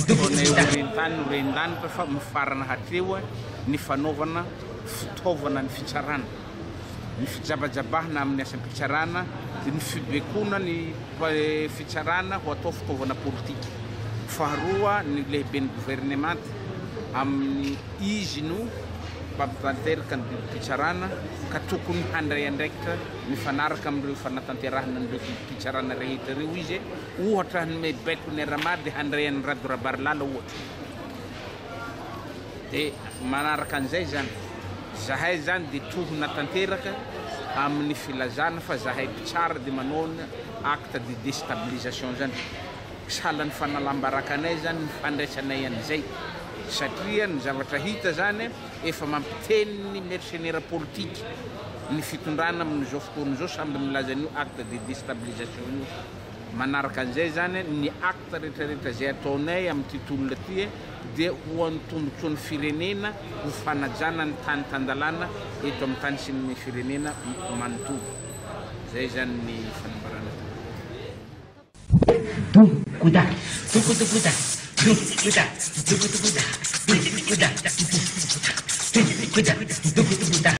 Ataonay ho ren-tany ho ren-danitra fa mifarana hatreo ny fanaovana fitaovana ny fitsarana, ny fijabajabahana amin'ny asam-pitsarana, ny fibaikoana ny fitsarana ho atao fitaovana politika. Faharoa, ny lehiben'ny governemanta amin'ny izy no mpampitanteraka ny didim-pitsarana ka tokony handray andraikitra mifanaraka amin'ireo fanatanterahana an'ireo didim-pitsarana rehetra ireo izy, ohatra hanome baiko ny Aramady handray an'i Rado Rabarilala ohatra. Dia manaraka an'izay izany, zahay izany dia tohina tanteraka amin'ny filazana fa zahay mpitsara dia manao ny acte de destabilisation izany. Sahala ny fanalam-baraka anay izany ny fandraisanay an'izay satria ny zavatra hita izany efa mampiteny ny mercenaires politique ny fitondrana amin'izao fotoana izao samby milaza an'io acte de destabilisation io. Manaraka an'izay izany ny acte rehetrarehetra izay ataonay amin'ity tolona ity dia ho an'ny tombotsoan'ny firenena ho fanajana ny tany tan-dalàna eto amin'ny tany sy ny firenena manontolo. Izay izany ny fanambarana teo.